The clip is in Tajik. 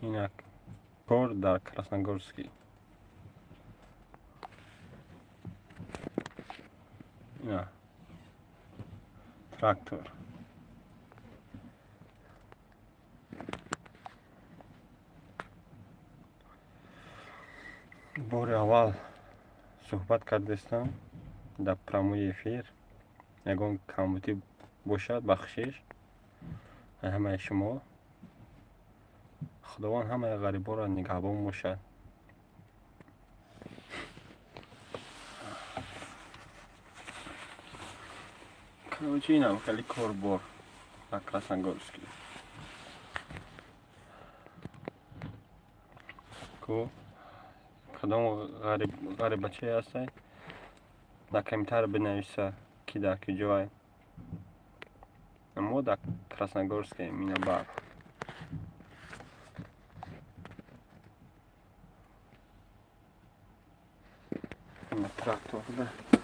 Инак кор дар Красногорский. Ина трактор. Бори аввал суҳбат кардастам дар прямой эфир. Ягон камбудӣ бошад, бахшиш ҳамаи шумо. Худованд ҳамаи ғариборо нигаҳбон бошад. Короче, инам хеле корбор дар Красногорский. Ку кадом ғариббачае ҳастай, дар комментария бинависа, ки дар куҷоай. Мо дар Красногорскем. Ина барқ. Ина трактор да.